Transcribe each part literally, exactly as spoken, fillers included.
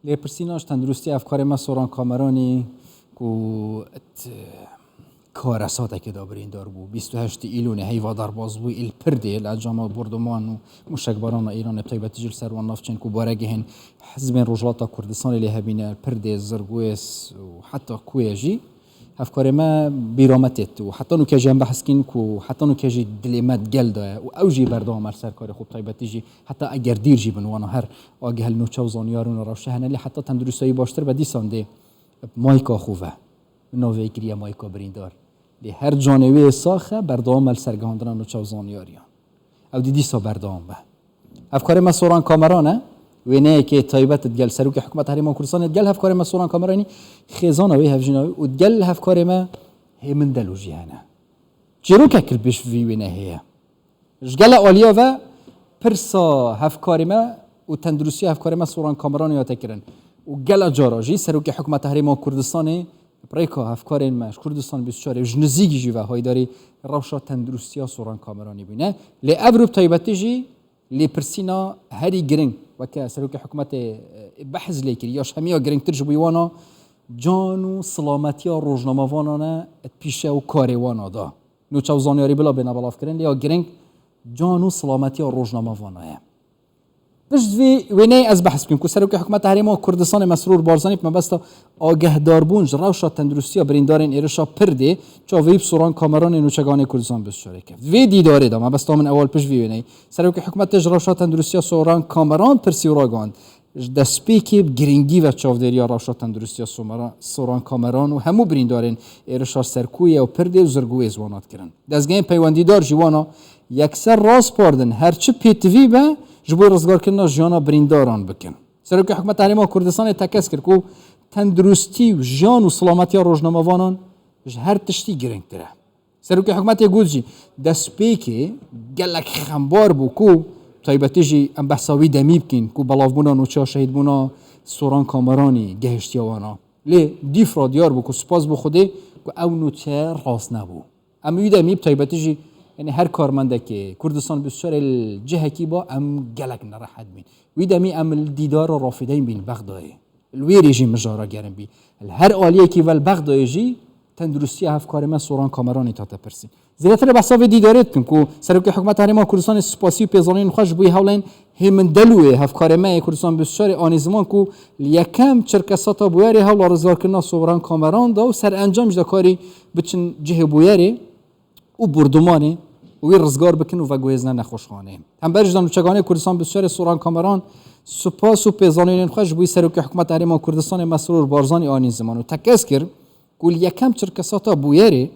Lêpirsîna ji tenduristiya hevkarê me Soran Kameranî ku it karesatekê de birîndar bû. Bîst û heşt îlonê heyva derbas bû, îl Pirdê li encama bordoman û muşekbarana Îranê, bi taybetî jî li ser wan navçeyên ku baregehên hizbên Rojhilata Kurdistanê lê hebîne, Pirdê, Zirgwês û heta Kuye jî. Hevkarê me bîra me têt û heta nûke jî em behs kîn ku heta nûke jî dilê me di gel de ye û ew jî berdewam e li ser karê xwe, bi taybetî jî heta eger dîr jî bin wana her ageh li nûçe û zanyarî û rewşe hene, lê heta tenduristiya wî baştir be dîsan dê bi mayka xwe ve, bi navê kiriye mayka birîndar. Lê her canê wê sax e, berdewam e li ser gihandina nûçe û zanyariyan. Ew dî dîsa berdewam be. Hevkarê me Soran Kameran e. Wêneyekê taybet digel Serokê Hikûmeta Herêma Kurdistanê, digel hevkarê me Soran Kameranî, xêzana wê, hevjîna wê û digel hevkarê me Hêmin Delo jî hene. Çîrokek li pêş vî wêneyê heye. Ji gele aliya ve pirsa hevkarê me û tenduristiya hevkarê me Soran Kameranê hate kirin û gela cara jî Serokê Hikûmeta Herêma Kurdistanê bi rêka hevkarên me ji Kurdistan bîst û çar ê û ji nizîkî jî ve haydarî rewşa tenduristiya Soran Kameranê bûne. Lê ev rû bi taybetî jî lêpirsîna herî giring, weke Serokê Hikûmetê, e, behs lê kir, ya ji hemiya giringtir ji bo wana can û silametiya rojnamevanan e, di pîşe û karê wana da. Nûçe û zanyarî bila bêne belavkirin, lê ya giring can û silametiya rojnamevanan e. Pişt vî wêneyê ez behs bikim ku Serokê Hikûmeta Herêma Kurdistanê Mesrûr Barzanî bi mebesta agehdarbûn ji rewşa tenduristiya birîndarên êrişa Pirdê çavê wî bi Soran Kameranê nûçeganê Kurdistan bîst û çar ê keft. Vê dîdarê de mebesta min ewal pişt vî wêneyê Serokê Hikûmetê ji rewşa tenduristiya Soran Kameran pirsî û ragihand. Ji destpêkê bi giringî ve çavdêriya rewşa tenduristiya Somera-, Soran Kameran û hemû birîndarên êrişa Serkûyê û Pirdê û Zirgûyê ziwana dikirin. Dezgehên peywendîdar jî wana yekser raspardin her çi pêtivî be ji bo rizgarkirina jiyana birîndaran bikin. Serokê Hikûmeta Herêma Kurdistanê tekez kir ku tenduristî û jiyan û silametiya rojnamevanan ji her tiştî giringtir e. Serokê Hikûmetê got jî, destpêkê gelek xembar bû ku taybetî jî em behsa wî demî bikin ku belavbûna nûçeya şehîdbûna Soran Kameranî gehiştiye wana. Lê dîf re diyar bû ku spas bo Xwedê ku ew nûçe rast nebû. Em wî demî bi taybetî jî, yanî her karmendekê Kurdistan bîst û çar ê li cihekî ba, em gelek nerehet bîn. Wî demî em li dîdara rafîdeyn bîn Bexdayê. Li wê rê jî mijara gerim bî. Li her aliyekî ve li Bexdayê jî tenduristiya hevkarê me Soran Kameranî tate pirsîn. Zêdetir ê behsa vê dîdarê dikim ku Serokê Hikûmeta Herêma Kurdistanê spasî û pêzanînên xwe ji bo hewlên Hêmin Delûyê, hevkarê me yê Kurdistan bîst û çar ê anî ziman ku li yekem çirkesata bûyerê hewla rizgarkirina Soran Kameran da û serencam jî de karî biçin cihê bûyerê û bordomanê û wî rizgar bikin û veguhêzine nexweşxaneyê. Hember ji nûçeganê Kurdistan bîst û çar ê Soran Kameran spas û pêzanînên xwe ji bo Serokê Hikûmeta Herêma Kurdistanê Mesrûr Barzanî anî ziman û tekez kir ku li yekem çirkesata bûyerê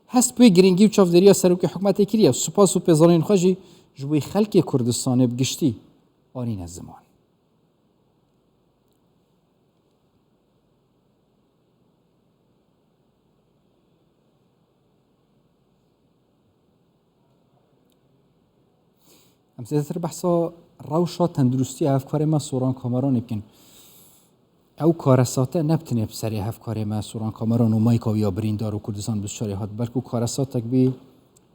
hest bi wê giringî û çavdêriya Serokê Hikûmetê kiriye. Spas û pêzanînên xwe jî ji bo xelkê Kurdistanê bi giştî anîne ziman. Em zêdetir behsa rewşa tenduristiya hevkarê me Soran Kameranê bikin. Ew karesate ne bi tenê bi serê hevkarê me Soran Kameran û mayka wî ya birîndar û Kurdistan bîst û çar ê hat, belkû karesatek bî bi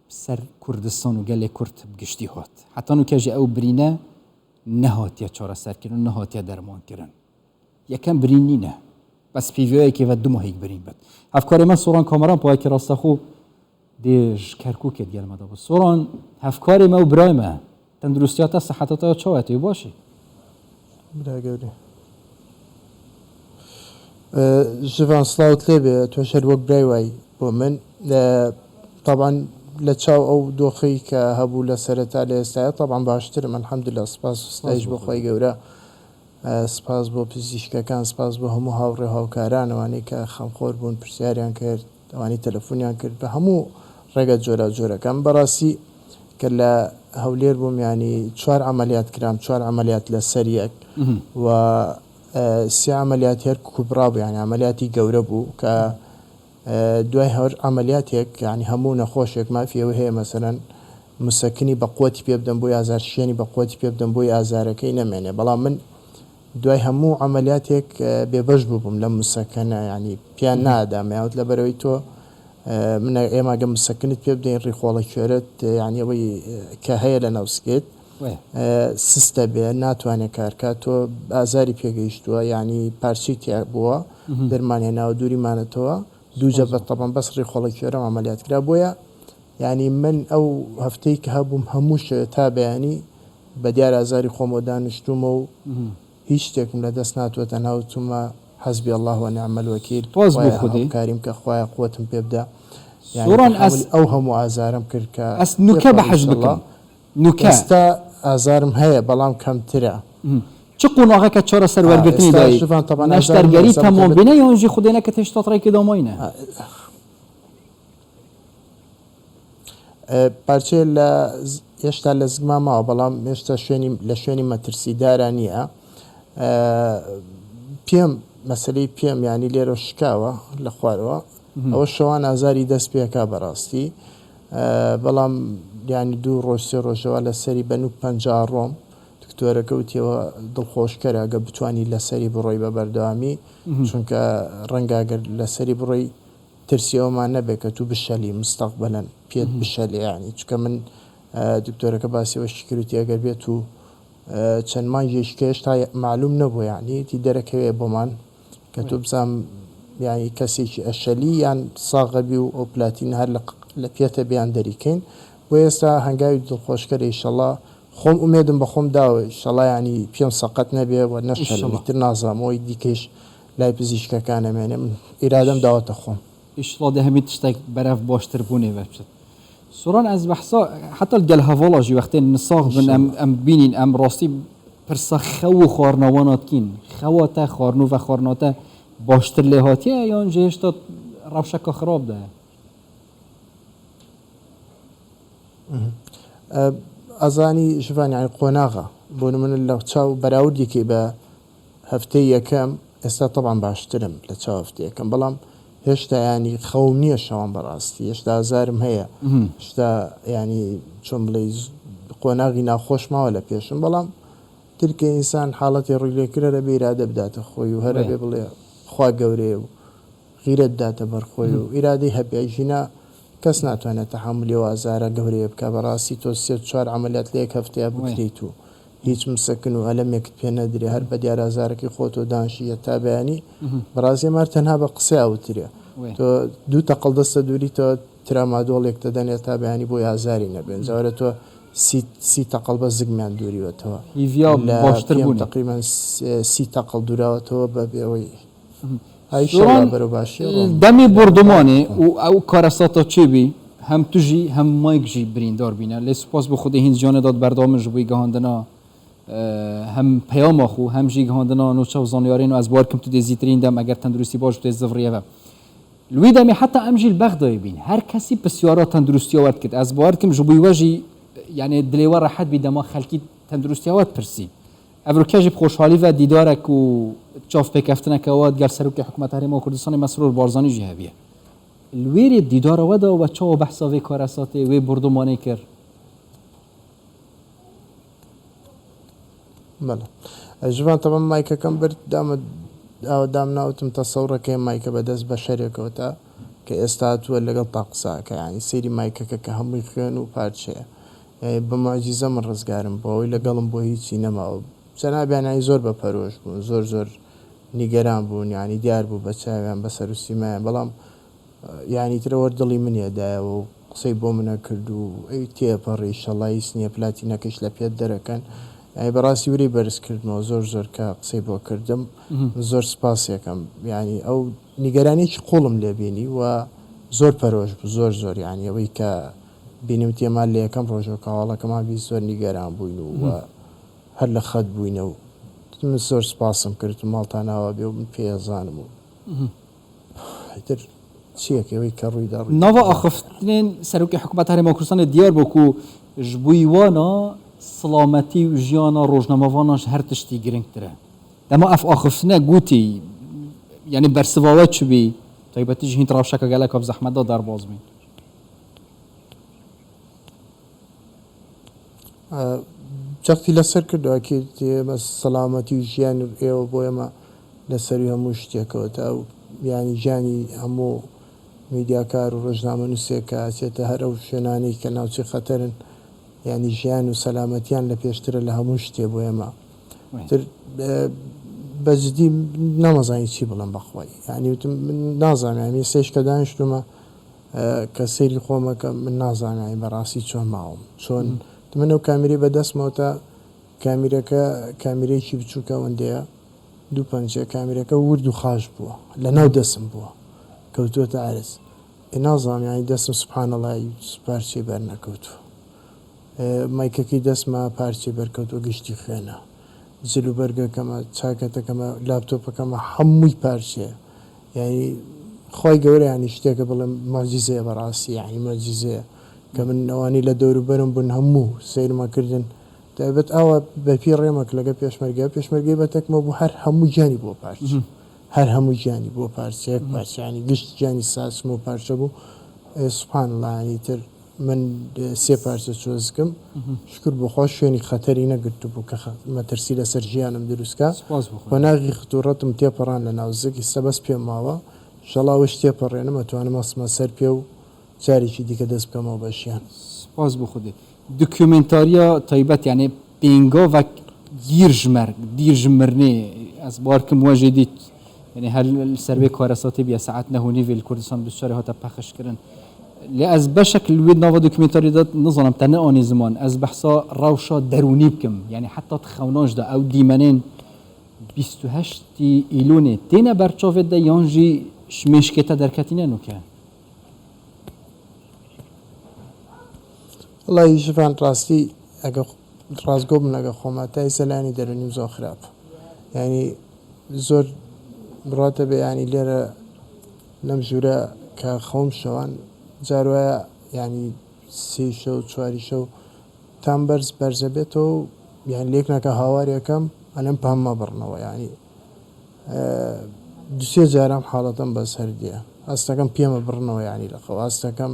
ser Kurdistan û gelê Kurd bi giştî hat. Heta nûke jî ew birîne nehatiye çareserkirin û nehatiye dermankirin. Yekem birîn nîne. Bes pîviyayekê ve du mahîk birîn bit. Hevkarê me Soran Kameran payekî rasta xwe dê ji Kerkûkê digel me de bû. Soran, hevkarê me û birayê me. Tenduristiya te, siheta te ya çawa ye? Tu yê baş î? Bira gewrî. E, Jivan, silav lê be, tu şer wek birayê wayî bo min. E, taban li çaw ew doxî ke hebû li sereta, li êsta ye, taban baştir im, elhamdulillah, spas û stayîş bo Xwedê. Xwedê Gewre. E, spas bo pizîşkekan, spas bo hemû hawrê hawkaran, ewanî ke xemxor bûn, pirsyariyan kir, ewanî telefoniyan kir, bi hemû rêga cora corekan. Bi rastî ke li Hewlêr bûm, yanî çar emeliyat kiram, çar emeliyat li ser yek. Mhm. Wa, e, sê emeliyat her kubra bû, yanî emeliyatî gewre bû ke, e, duay her emeliyatêk, yanî hemû nexweşek mafiyê wê heye, meselen, musekinî bi quwetî pê bidin bo azar, şiyenî bi quwetî pê bidin bo azarekê nemêne. Belam min duay hemû emeliyatêk, e, bêbeş bûbûm li musekene, yanî piya Hı hı. nada me, yahut li berewî to, e, min e-, êma ge musekinit pê bidin, rîxwala kêret, e, yanî ewî, e, ke heye li newskêt. ئێ، سستە بێ، ناتوانێت کار کات، تۆ ئازاری پێگەیشتووە، یعنی پارچەی تیا بووە، دەرمان هێناوە، دووری مانەتەوە، دوو جەبە تەبەن بەس ڕیخۆڵە کێرم عملیات کرا. بۆیە یعنی من ئەو هەفتەی کە هەبووم هەموو شەوێ تا بەیانی بە دیار ئازاری خۆمەوە دانیشتوومە و هیچ شتێکم لە دەست ناتوە، تەنها وتومە حەسبی الله و نعم الوکیل. تۆز بۆ خوایە خودی. هاوکاریم کە خوایە قوتم پێ بدە. یعنی سۆران، تەحملی ئەس-، ئەو هەموو ئازارم کرد کە ئەس نوکە بە پێخۆش حەج ئینشەڵڵا. بکەم. نوکە. ئێستا ئازارم هەیە، بەڵام کەمترە. مم. چ قۆناغەکە چارەسەر آه، وەرگرتنی ئێستا دایی؟ شوفان تەبەن ئازارم نەشتەرگەری هەیە، تەمام زەمتر بینە یان ژی خودێنە کە تێشتا ڕێکی داماینە؟ آه. ئێ، پارچەیە لە ز-، هێشتا لە زگما ماوە، بەڵام هێشتا شوێنی، لە شوێنی مەترسیدارە نییە. ئێ، پێم، مەسەلەی پێم، یعنی لێرە شکاوە لە خوارەوە. ئەوە شەوان ئازاری دەست پێکا بەڕاستی. ئێ، بەڵام یعنی دوو ڕۆژ، سێ ڕۆژەوە لەسەری بە نوک پەنجا ڕۆم. دکتۆرەکە وتیەوە دڵخۆشکەرە گە بتوانی لەسەری بڕۆی بە بەردەوامی، چونکە ڕەنگە گەر لەسەری بڕۆی ترسی ئەومان نەبێت کە تو بشەلی مستەقبەلەن پێت بشەلێ، یعنی چونکە من، ئە، دکتۆرەکە باسی ئەوەشی کردوتی ئەگەر بێت و، ئە، چەند مانگێک کە هێشتا معلوم نەبوو، یعنی تی دەرەکەوێ بۆمان کە تو بزانم یعنی کەسێکی ئەشەلی یان ساغەبی و ئەو پلاتین هەر لە ق-، لە پێتە بیان دەریکەین. بۆ ئێستا هەنگاوی دڵخۆشکەر ئیشەڵا خۆم ئومێدم بە خۆم داوە ئیشەڵا، یعنی پێم سەقەت نەبێ و نەشەلم ئیشەڵا. ئیتر نازانم ئەوەی دیکەیش لای پزیشکەکان ئەمێنێ. من ئیرادەم داوەتە خۆم. ئیشڵا دە هەمی تشتێک بەرەف باشتر بوونێ بەچێت. سۆران، ئەز بەحسا حتا گەل هەواڵا ژی وەختێن نساغ بن، ئەم، ئیشەڵا. ئەم بینین، ئەم ڕاستی پرسە خەو و خواردنەوانات کین. خەوا تە خواردن و ڤەخواردناتە باشتر لێ هاتیە یان جێ هێشتا ڕەوشەکە خراپ دە؟ ئە، ئەزانی ژڤان، یعنی قۆناغە. بۆ نمونە لە چاو بەراوردێکی بە هەفتەی یەکەم، ئێستا تەبعەن باشترم لە چاو هەفتەی یەکەم، بەڵام هێشتا یعنی خەوم نییە شەوان بەڕاستی. هێشتا ئازارم هەیە. هێشتا یعنی چۆن بڵێ ز-، قۆناغی ناخۆش ماوە لە پێشم، بەڵام ترکێ ئینسان حاڵەتی ڕیلێکرە دەبێ ئیرادە بداتە خۆی و هەرە بێ بڵێ خوا گەورەیە و غیرەت بداتە بەر خۆی و ئیرادەی هەبێ. ژینا کەس ناتوانێت تەحەمولی ئەو ئازارە گەورەیە بکا. بەڕاستی تۆ سێ چوار عملیات لە یەک هەفتەیە بکرێیت و هیچ مسەکن و ئەلەمێکت پێ نەدرێ، هەر بە دیار ئازارەکەی خۆتۆ دانشی یە تا بەیانی. بەڕاستی ئەمە هەر تەنها بە قسەی ئەوترێ. تۆ دوو تەقڵ دەستە دووری تۆ ترامادۆڵێک دەدەنێ تا بەیانی بۆی ئازاری نەبێن. جاوەرە تۆ سی، سی تەقڵ بە زگمیان دووریوەتەوە. هیڤیا لە باشتر پێم بوونی. تەقریبەن سی، سی تەقڵ دووراوەتەوە بە بێەوەی. ئای سۆران، شەوە بەرەو باشی ڕۆن. دەمی بردومانێ و ئەو کارەساتە چێ بی، هەم تو ژی، هەم مایک ژی بریندار بینە. لێ سوپاس بۆ خودی هین جیانە داد بەردەوام ژ بووی گەهاندنا، ئە، هەم پەیاما خو، هەم ژی گەهاندنا نوچە و زانیارین و ئەز باوەر کم تو دێ زیترین دەم ئەگەر تەندروستی باش تو دێ زڤریەوە. لوی دەمی حتا ئەم ژیل بەغدای بین. هەر کەسی پرسیارا تەندروستیە وەرد کرد. ئەز باوەر کم ژ بووی وەژی، یعنی دلێ وە ڕەحەت بی دەما خەلکی تەندروستیە وەرد پرسی. ئەڤروکە ژی بە خۆشحالی ڤە دیدارەک و چاف پێکەفتنەکە وە گەل سەرۆکی حکومەت هەرێما کوردستانی مەسرور بارزانی ژی هەبیە. لوێرێ دیدارە وەدا وە چاوە بەحسا ڤێ کارەساتێ، وێ بردومانێ کرد. بەڵێ. ژڤان تەبەن مایکەکەم برد، دامە، ئاوە دام ناوتم تەسەورەکەی مایکە بەدەست بەشەرێکەوە تا کە ئێستا هاتووە لەگەڵ تا قساکە، یعنی سەیری مایکەکە کە هەمووی خوێن و پارچەیە. یعنی بە معجیزە من ڕزگارم بۆ ئەوەی لەگەڵم بۆ هیچی نەماوە. جەنابیان یعنی زۆر بە پەرۆش بوون، زۆر زۆر نیگەران بوون، یعنی دیار بوو بە چاویان بە سەر و سیمایان، بەڵام یعنی ترە وەر دڵی منێ دایەوە و قسەی بۆ منە کرد و ئەی تێپەڕی شەڵا هیچ نییە پلاتی نەکەش لە پێت دەرەکەن. یعنی بەڕاستی وری بەرز کردمەوە زۆر زۆر کە قسەی بۆ کردم. زۆر سپاسێکم، یعنی ئەو نیگەرانێکی قوڵم لێبینی و زۆر پەرۆش بوو، زۆر زۆر، یعنی ئەوەی کە بینیوتێ ما لە یەکەم ڕۆژەوە کە هەواڵەکەمان بی زۆر نیگەران بووین و هەر لە خەت بووینە و من زۆر سپاسم کرد و ماڵتان ئاوا بێ و من پێ ئەزانم و ئیتر چیەکەوەی کە ڕوویدا ڕووی ناوە ئاخفتنێن سەرۆکی حکوومەت هەرێما کوردستانی دیار بۆ کو ژ بووی وانە سڵامەتی و ژیانە ڕۆژنامەڤاناش هەر تشتی گرنگترە. دەما ئەف ئاخفتنە گوتی، یعنی بەرسڤاوە چ بی؟ تایبەتی ژ هین ڕاوشەکە گەلەکە بە زەحمەتدا دەرباز بین. ئە، جەختی لەسەر کردووە کە ئێمە سەلامەتی و ژیان ئێوە بۆ ئێمە لەسەروی هەموو شتێکەوە تا و یعنی ژیانی هەموو میدیاکار و ڕۆژنامە نووسێک کە ئەچێتە هەر ئەو شوێنانەی کە ناوچەی خەتەرن یعنی ژیان و سەلامەتیان لە پێشترە لە هەموو شتێ بۆ ئێمە. تر بە جدی نەمەزانی چی بڵم بەخوای، یعنی وتم من نازانم، یعنی سێشکە دانیشتومە کە سەیری خۆمەکە، من نازانم یعنی بەڕاستی چۆن ماوم، چۆن من ئەو کامیرەی بەدەستمەوە تا کامیرەکە، کامیرەیەکی بچووکە ئەوەندەیە، دوو پەنجە، کامیرەکە ورد و خاش بووە، لە ناو دەسم بووە، کەوتووەتە عەرز. ئێ نازانم یعنی دەسم سبحان اللە پارچەی بەر نەکەوتووە. مایکەکەی دەستمە پارچەی بەرکەوتووە، گشتی خوێنە. جل و بەرگەکەمە، چاکەتەکەمە، لاپتۆپەکەمە، هەمووی پارچەیە. یعنی خوای گەورە یعنی شتێکە بڵێم مۆجیزەیە بەڕاستی، یعنی مۆجیزەیە کە من ئەوانی لە دەوروبەرم بوون هەموو سەیرمە کردن. تایبەت ئاوا بە پێ ڕێمەک لەگە پێشمەرگە، پێشمەرگەی بەتەکمە بوو، هەر هەموو گیانی بۆ پارچە، هەر هەموو گیانی بۆ پارچەیەک، پارچەیانی گشت گیانی ساسم و پارچە بوو. سبحان اللە یعنی تر من سێ پارچە چۆزکم. شکر بۆ خوا شوێنی خەتەری نەگرت بوو کە مەترسی لەسەر ژیانم دروستکە. قۆناغی خطورەتم تێپەڕان لە ناوزەکی سەبەس پێم ماوە. شەڵاوش تێپەڕێنم ئەتوانم ئەسمە سەر پێ و جارێکی دیکە دەست بکەمەوە بە ژیان. سپاس بۆ خودێ. دوکیومنتاریە تایبەت یعنی پێنگاوەک دیر ژمەر دیر ژمرنێ ئەس بارکم وەژێ دیت یعنی هەر سەروێ کارەساتی بیە سەعات نەهونی vê li Kurdistan بسوارێ هاتە پەخش kirin. Lê ez beşek li wê nava dokumentarî de nizanim te neanî ziman. Ez behsa rewşa derûnî bikim. Yanî heta di xewna jî de ew dîmenên bîst û heştî îlonê têne ber çavê de yan jî ji mêşkê te derketîne nûke? Wellahî Jivan rastî ege rastgo bim ege xwe me te îse lê yanî derûnî min zor xirab. Yanî zor bi rate be yanî lêre nem jûre ke xewim şewan car waya yanî sê şew çarî şew tam berz berze bêto yanî lêkneke hawar yekem elem pehma birnewe yanî du sê caram halatem bes her diye. Astekem piyeme birnewe yanî li xew. Astekem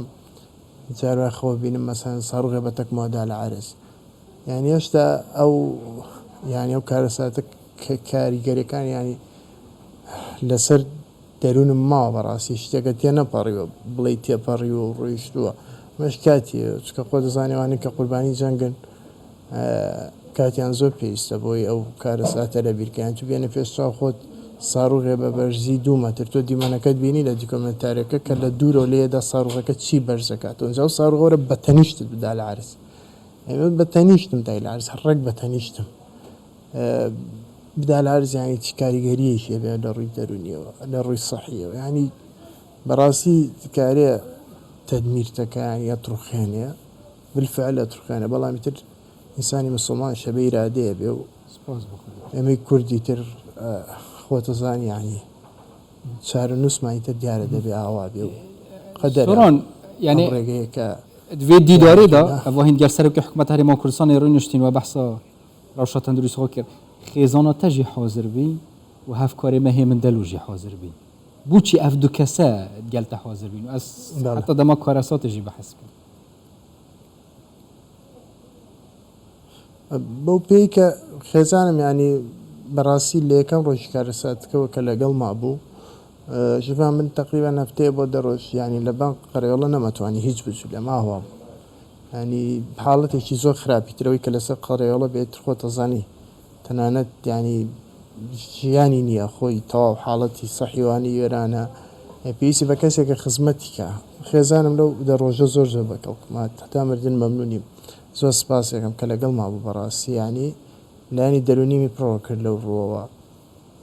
car waya xew bînim meselen saruxê betek moda li eriz. Yanî hêşta ew yanî ew karesate karîgerêkan yanî li ser derûnim ma berastî şteke tê neperîwe, bilê têperîwe û rûyiştûwe. Meş katî ye, çika xwe dizanî wan ke qurbanî ceng in, katiyan zor pêwîst e bo wê ew karesate re bîr ke. Yanî tu bêne pêş çawa xwe saruxê be berzî dû metr. Tu dîmeneke dibînî li dokumentareke ke li dûr e lê yê de saruxeke çî berze kat. Onca ew saruxe were betenîşt bida li eriz. Ê min betenîştim tey li eriz, herrek betenîştim. Bida li eriz yanî çi karîgeriyê jê be li rûyê derûnî ye, li rûyê sihiyê ye. Yanî berastî dikare tedmîr te ke yanî etruxêne, bilfiil etruxêne. Belamî tir însanî misilman şebe îradeyê be û Spas bixwe. Em ê Kurd îtir xwe dizanî yanî çarenûsma îtir diyare debe awa be û qeder e. Soran, yanî ev rêgeyeke Di vê dîdarê de, ev wahîn gel serokê hikûmeta Herêma Kurdistanê rûniştîn we behsa rewşa tenduristî xwe kir. Xêzana te jî hazir bî û hevkarê me Hêmin Delo jî hazir bî. Bo çi ev du kese gel te hazir bîn? Ez heta dema karesatê jî behs kim. Bo pêyî ke xêzanim, yanî berastî li yekem rojî karesatike weke legel mabû. Ji van min teqrîben hefteyê bo de roj, yanî li ban qereyola nemetwanî hîç bi cû lê ma awa bû. Yanî bi haletêkî zor xirabîtir, ewî ke li ser qereyola bê, tu xwe dizanî. Tenanet, yanî jiyanî niye, xwe yî tewaw haletî sihî wan î wêran e. Pêwîstî be keseke xizmetî ke. Xêzanim lew de roje zor zor bekel ma heta merdin memnûn im. Zor spas dikim ke legel ma bû berastî, yanî layanî derûnî min pir rokir lew rû we.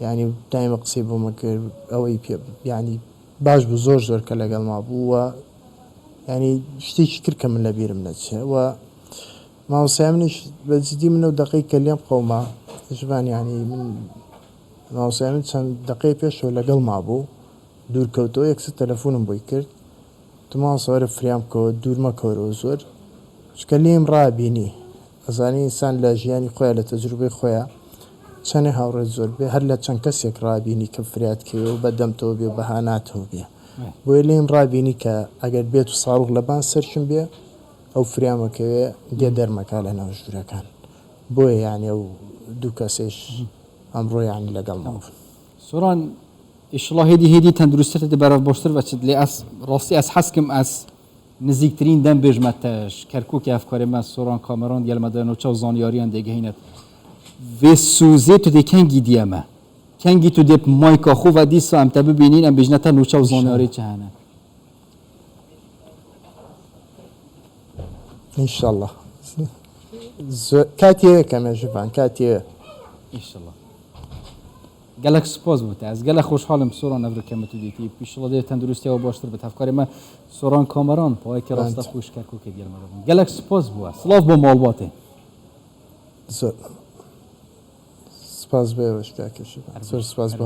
Yanî daîma qisey bo min kir, ewî pê, yanî baş bû zor zor ke legel ma bû we. Yanî tiştekî kir ke min li bîr im neçe we. Mawsaya min îş be cidî min ew deqeyê keliyem qewma. Ji van yanî min mawsaya min çend deqeyê pêş ew legel ma bû. Dûr kewto, yekse telefonim boy kir. Tu masa were firya bike, dûr meke were zor. Çike lê em rabînî. Ez zanî însan li jiyanî xwe ya, li tecrûbeyê xwe ya. Çenê hawret zor bê, her li çend kesek rabînî ke firya dike û be dem te bê û be hana te bê. Boyê lê em rabînî ke eger bê tu sarûx li ban ser çin bê, ew firya meke wê dê dermeka li nav jûrekan. Boyê yanî ew du kesêş emro yanî legel ma bûn. Soran, Îşillah hêdî hêdî tenduristiyê te dê berev baştir veçit, lê ez rastî ez hez kim ez Nizîktirîn dem bêjme te ji Kerkûkê hevkarê me Soran Kameran digel me de nûçe û zanyariyan dêgehînet. Vê sozê tu dê kengî diye me? Kengî tu dê mayka xwe ve dîsa em te bibînîn, em bêjine te nûçe û zanyarî çi hene? İnşallah. Zö- Katiye keme jivan, katiye. Înşallah. Gelek spas bo te. Ez gelek xweşhal im Soran, ev rike me tu dîtî. Înşallah dê tenduristiya we baştir bit. Hevkarê me Soran Kameran, payekê rasta xwe ji Kerkûkê digel me de bûn. Gelek spas bo we. Silav bo malbatê. Zö- Spas be hoş kake jivan. Zor spas